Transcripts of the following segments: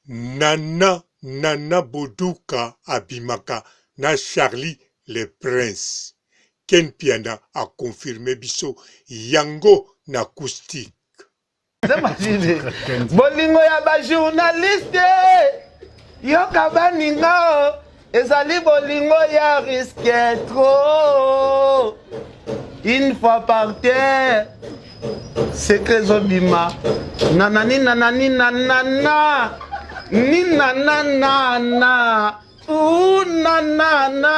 Nana Nana Boduka abimaka na Charly le prince Ken Mpiana a confirme biso yango na acoustique. Bolingo ya ba journaliste yoka baninga o ezali bolingo ya risque trop une fois par terre secret ezobima nanani nanani nanana ninananana unanana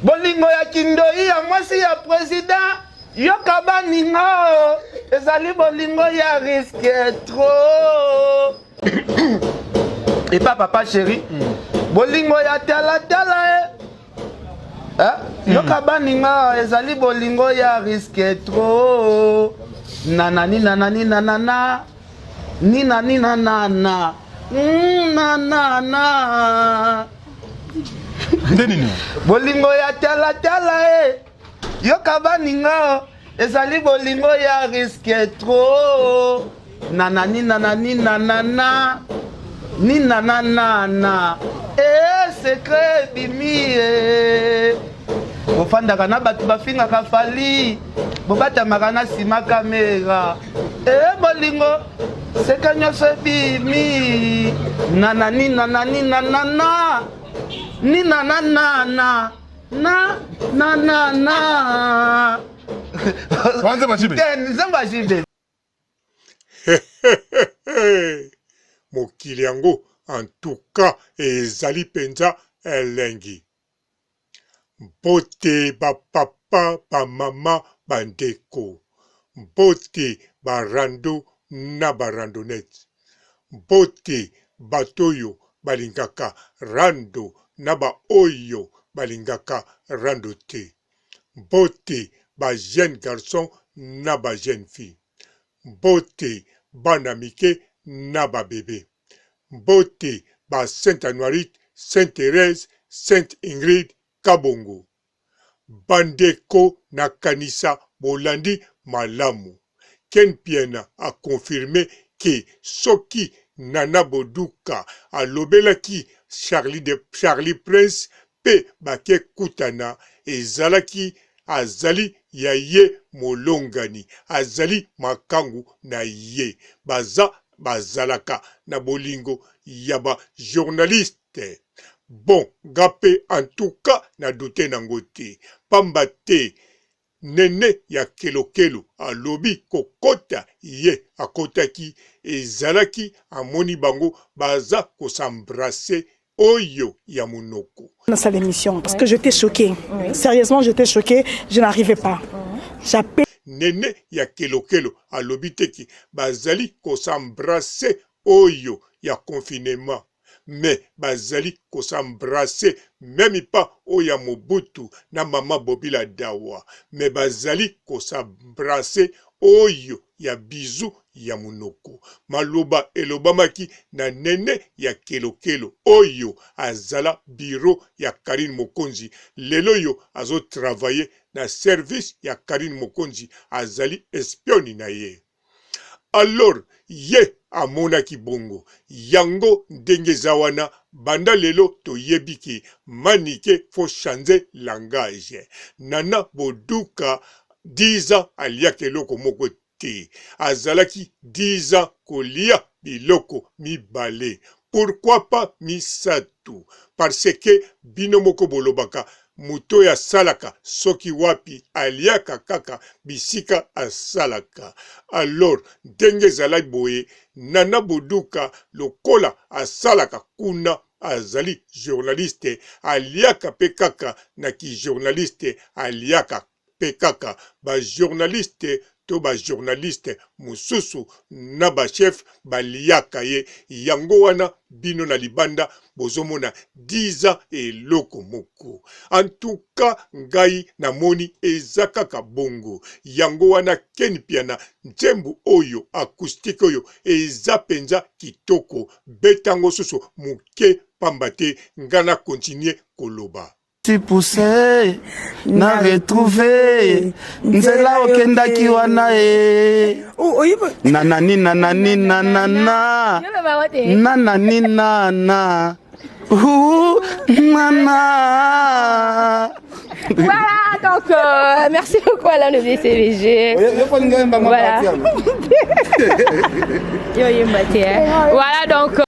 bolingo ya kindoi ya mwasi ya president yoka baninga ezali bolingo ya riske trop epa papa chéri bolingo ya talatala e eh? Yoka baninga ezali bolingo ya riske trop nanani nanani nanana nina nina nana na na nde nini bolingo ya talatala e yoka baninga ezali bolingo ya riske trop nanani nanani nanana nina nanana e secret ebimi e bofandaka na bato bafingaka fali bobatamaka na nsima kamera e bolingo seka nyonso ebimi nanani nanani nanana nina nanana na na na na nzembo ya jibe. Mokili yango en tout cas ezali penza elengi. Mbote ba papa, ba mama, ba ndeko. Mbote ba rando na ba randonnettes. Mbote bato oyo balingaka rando na ba oyo balingaka rando te. Mbote ba jeunes garçons na ba jeunes filles. Mbote bana mike na ba bebe. Mbote ba Saint Anuarite, Saint Therèse, Sainte Ingrid Kabongo. Bandeko nakanisa bolandi malamu. Ken Mpiana a confirme que soki Nana Boduka alobelaki Charly de Charly Prince pe bake kutana ezalaki azali ya ye molongani azali makangu na ye baza bazalaka na bolingo ya ba journaliste bon nga pe en tout cas na doute nango te pamba te Nene ya kelokelo alobi kokota ye akotaki ezalaki amoni bango baza ko s'embrasser oyo ya munoko. Dans cette émission parce que j'étais choquée. Oui. Sérieusement, j'étais choquée, je n'arrivais pas. J'appelle Nene ya kelokelo alobi te ke bazali ko s'embrasser oyo ya confinement. Mais bazali ko s'embrasser meme pas oyo ya Mobutu na maman Bobila Dawa mais bazali ko s'embrasser oyo ya bisous ya munoko. Maloba elobamaki na Nene ya Kelokelo oyo azala bureau ya Carine Mokonzi lelo oyo azo travailler na service ya Carine Mokonzi azali espionne na ye. Alors ye amonaki bongo. Yango ndenge eza wana banda lelo toyebi ke Manike faut changer langage. Nana Boduka 10 ans aliaka eloko moko te. Azalaki 10 ans kolia biloko mibale pourquoi pas misatu parce que bino moko bolobaka moto oyo asalaka soki wapi aliaka kaka bisika asalaka alors ndenge ezalaki boye Nana Boduka lokola asalaka kuna azali journaliste aliaka pe kaka na ki journaliste aliaka pe kaka ba journaliste to ba journaliste mususu na ba chef baliaka ye yango wana bino na libanda bozomona 10 ans eloko moko en tout cas ngai namoni eza kaka bongo yango wana Ken Mpiana nzembo oyo acoustique oyo eza penza kitoko beta ngo susu muke pamba te nga na continuer koloba. Suis poussé na retrouver nzela okendaki wana e nanani nanani nanana nanani nana nana. Voilà, donc merci beaucoup Alain le BCBG. Voilà. Voilà donc.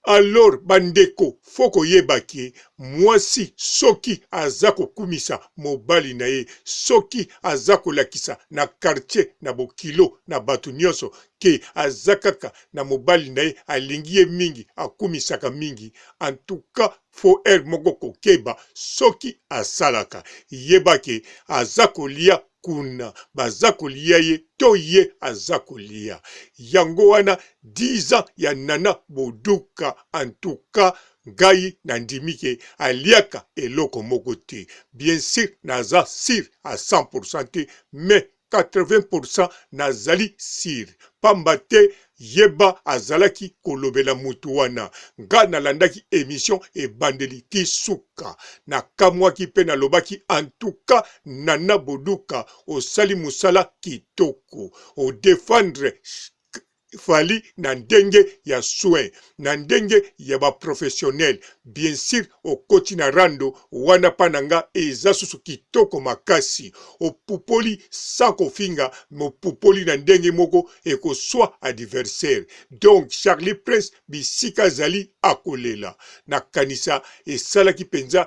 Alors bandeko faut koyeba ke mwasi soki aza kokumisa mobali na ye, soki aza kolakisa na quartier na bokilo na batu nionso ke aza kaka na mobali na ye alingi ye mingi akumisaka mingi en tout cas faut heure moko kokeba soki asalaka yeba ke aza kolia kuna baza kolia ye to ye aza kolia yango wana 10 ans ya Nana Boduka en tout cas ngai nandimi ke aliaka eloko moko te bien sur naza sur à 100% te mais 80% nazali sur pamba te yeba azalaki kolobela mutu wana nga nalandaki emission ebandeli ti suka nakamwaki pe nalobaki en tout cas Nana Boduka osali musala kitoko o defendre Fally na ndenge ya soin na ndenge ya ba professionnel bien sur okoti na rando wana pa na nga eza susu kitoko makasi opupoli sans kofinga mais opupoli na ndenge moko ekoswa adversaire donc Charly prince bisika azali akolela nakanisa esalaki penza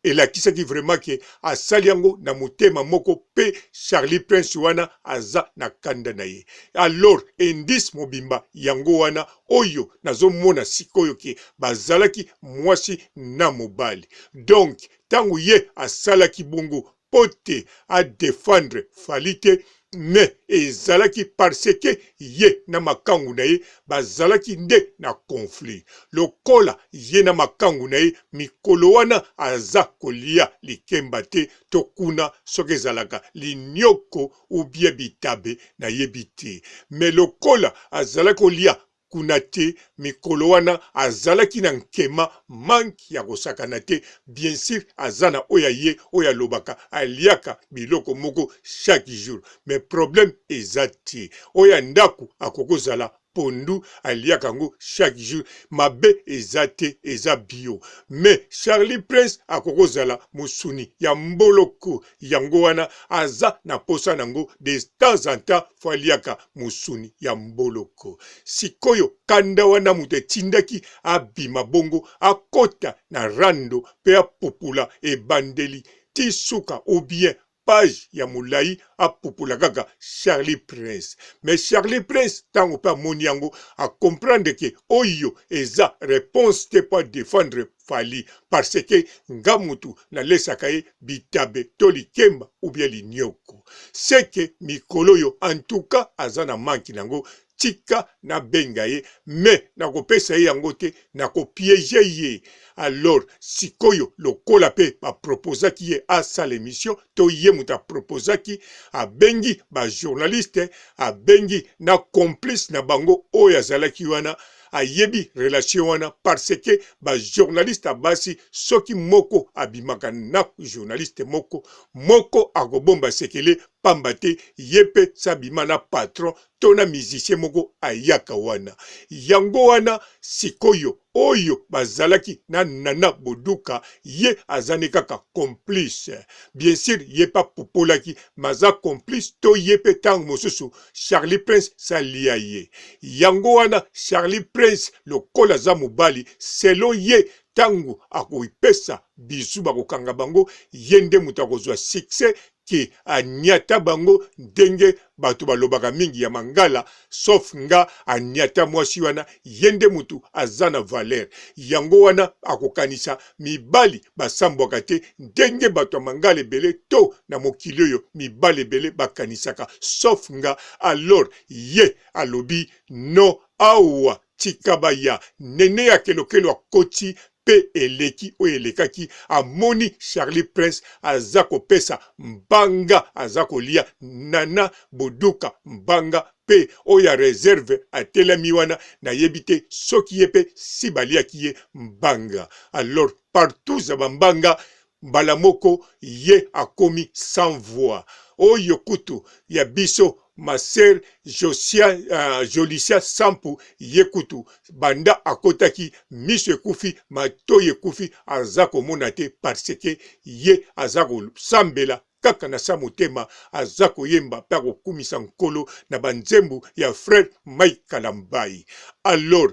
elakisaki vraiment ke asali yango na motema moko pe Charly prince wana aza na kanda na ye alors indice mobimba yango wana oyo nazo mona sikoyo ke bazalaki mwasi na mobali donc tangu ye asalaki bongo po te a defendre Fally te mais ezalaki parce que ye na makangu na ye bazalaki nde na conflit lokola ye na makangu na ye mikolo wana aza kolia likemba te to kuna soki ezalaka linioko ou bien bitabe nayebi te mais lokola azalaki kolia kuna te mikolo wana azalaki na nkema manque ya kosakana te bien sur aza na oyo ya ye oyo alobaka aliaka biloko moko chaque jour mais problème eza te oyo ya ndaku akoki kozala pondu aliaka yango chaque jour mabe eza te eza bio mais Charly prince akoki kozala mosuni ya mboloko yango wana aza na posa nango de temps en temps faut aliaka mosuni ya mboloko sikoyo kanda wana moto etindaki abima bongo akota na rando pe apupula ebandeli ti suka ou bien page ya molayi apupula kaka Charly prince mais Charly prince tango pe amoni yango a comprendre ke oyo eza reponse te po a defendre Fally parce que nga mutu nalesaka ye bitabe to likemba ou bien linioko ce que mikolo oyo en tout cas aza na manque nango tika nabenga ye mais nakopesa ye yango te nako pieger ye alors sikoyo lokola pe ba proposaki ye asala emission to ye mutu a proposaki abengi ba journaliste abengi na complice na bango oyo azalaki wana ayebi relation wana parce que ba journaliste ya basi soki moko abimaka na journaliste moko moko akobomba sekele pamba te ye pe sabima na patron to na musicien moko ayaka wana yango wana sikoyo oyo bazalaki na Nana Boduka ye aza ne kaka complice bien sur ye pe apupolaki mais aza complice to ye pe tango mosusu Charly Prince salia ye yango wana Charly Prince lokola aza mobali selon ye tango akopesa bisous bakokanga bango ye nde moto akozua succès ke aniata bango ndenge batu balobaka mingi ya mangala sauf nga aniata mwasi wana ye nde mutu aza na valeur yango wana akokanisa mibali basambwaka te ndenge batu ya mangala ebele to na mokili oyo mibali ebele bakanisaka sauf nga alors ye alobi non awa tika baya nene ya kelokelo akoti. Mpe eleki oyo elekaki, amoni Charly Prince aza kopesa mbanga, aza kolia Nana Boduka mbanga mpe oyo ya reserve atelemi wana, nayebi te soki ye mpe si baliaki ye mbanga. Alors partouze ya ba mbanga, mbala moko ye akomi sans voix. Oyo kutu ya biso ma sœur Josia, Jolicia Sampu ye kutu banda akotaki miso ekufi matoyi ekufi aza komona te parce que ye aza kosambela kaka na sa motema aza koyemba pe akokumisa Nkolo na ba nzembu ya frère Mike Kalambayi. Alors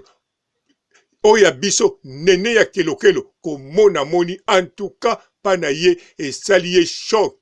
oyo ya biso nene ya kelokelo komona moni en tout cas pa na ye esali ye choc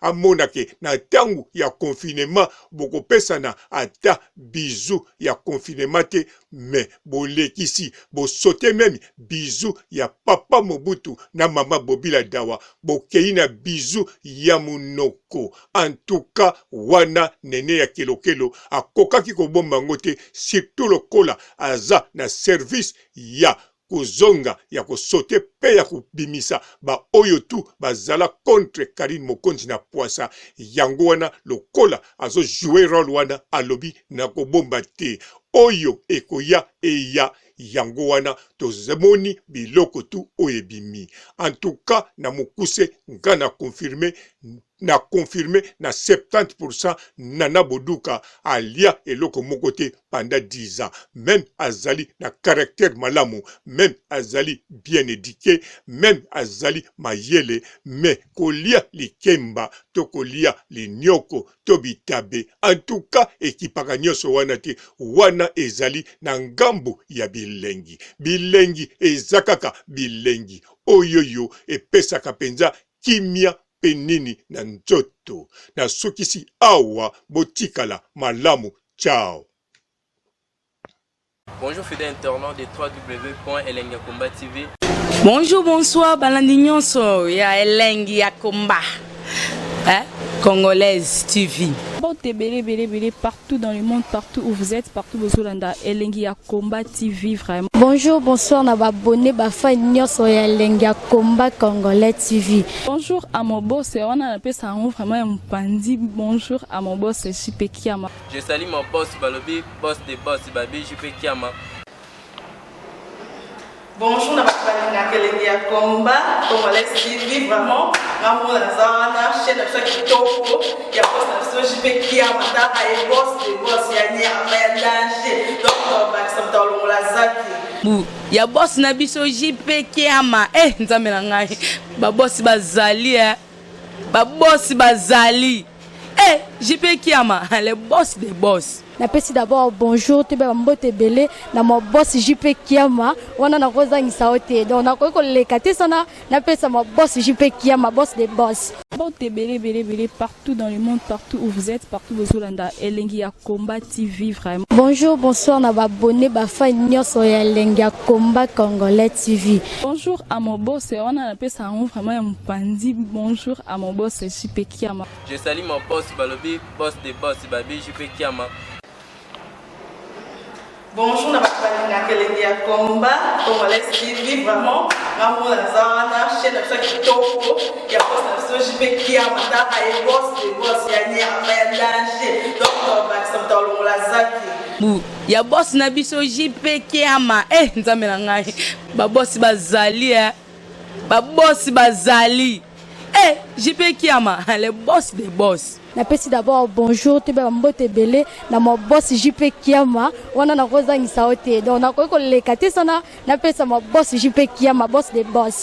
amona ke na tangu ya confinement bokopesana ata bisous ya confinement te mais bolekisi bo saute meme bisous ya papa Mobutu na mama Bobila Dawa bokeyi na bisous ya munoko en tout cas wana nene ya kelokelo akokaki kobomba yango te surtout lokola aza na service ya kozonga ya ko sauter pe ya kobimisa ba oyo tout bazala contre Carine Mokonzi na puasa yango wana lokola azo jouer role wana alobi nakobomba te oyo ekoya eya yango wana tozmoni biloko tout oyo ebimi en tout cas na mokuse nga na confirme na confirme na 70% Nana Boduka alia eloko moko te pendant 10 ans meme azali na caractère malamu meme azali bien eduque meme azali mayele mais kolia likemba to kolia linioko to bitabe en tout cas ekipaka nionso wana te wana ezali na ngambu ya bilengi bilengi eza kaka bilengi oyoyo epesaka penza kimia pe nini na nzoto. Nasukisi awa botikala malamu ciao. Bonjour fidèle internaute de www.elengiyakomba.tv. Bonjour, bonsoir, balandi nyonso ya elengi ya combat. Hein? Congolaise TV. Mbote ebele ebele ebele partout dans le monde, partout où vous êtes, partout bozolanda elengi ya combat TV vraiment. Bonjour, bonsoir na ba abonné ba fan nyonso ya elengi ya combat congolais TV. Bonjour à mon boss, wana napesa yango vraiment ya mopanzi. Bonjour à mon boss JP Kiama. Je salue mon boss balobi boss de boss babi JP Kiama. Bonjour na bato balingaka elengi ya combat congolais TV vraiment nga moko naza wana chaîne na biso ya kitoko ya boss na biso JP Kiama tala ye boss de boss ya nyama ya danger donc tobakisa moto alongola zaki bu ya boss na biso JP Kiama eh nzambe na ngai ba boss bazali eh ba boss bazali eh JP Kiama le boss de boss. Napesi d'abord bonjour toyeba ba mbote ebele na ma boss JP Kiama wana nakozangisa yo te donc nakoki koleka te sana napesa ma boss JP Kiama boss de boss. Mbote ebele ebele ebele partout dans le monde partout où vous êtes partout bozolanda elengi ya combat TV vraiment. Bonjour bonsoir na ba abonnes ba fan nionso ya elengi ya combat congolais TV. Bonjour à mon boss wana napesa yango vraiment ya mopanzi bonjour à mon boss JP Kiama. Je salue mon boss balobi boss de boss babi JP Kiama. Bonjour na bato balingaka elengi ya combat congolais TV vraiment nga moko naza wana chaîne na biso ya kitoko ya boss na biso JP Kiama tala ye boss de boss ya nyama ya danger donc tobakisa moto alongola zaki bu ya boss na biso JP Kiama eh nzambe na ngai ba boss bazali eh ba boss bazali eh JP Kiama le boss de boss. Napesi d'abord bonjour toyeba ba mbote ebele na ma boss JP Kiama wana nakozangisa yo te donc nakoki koleka te sana napesa ma boss JP Kiama boss de boss.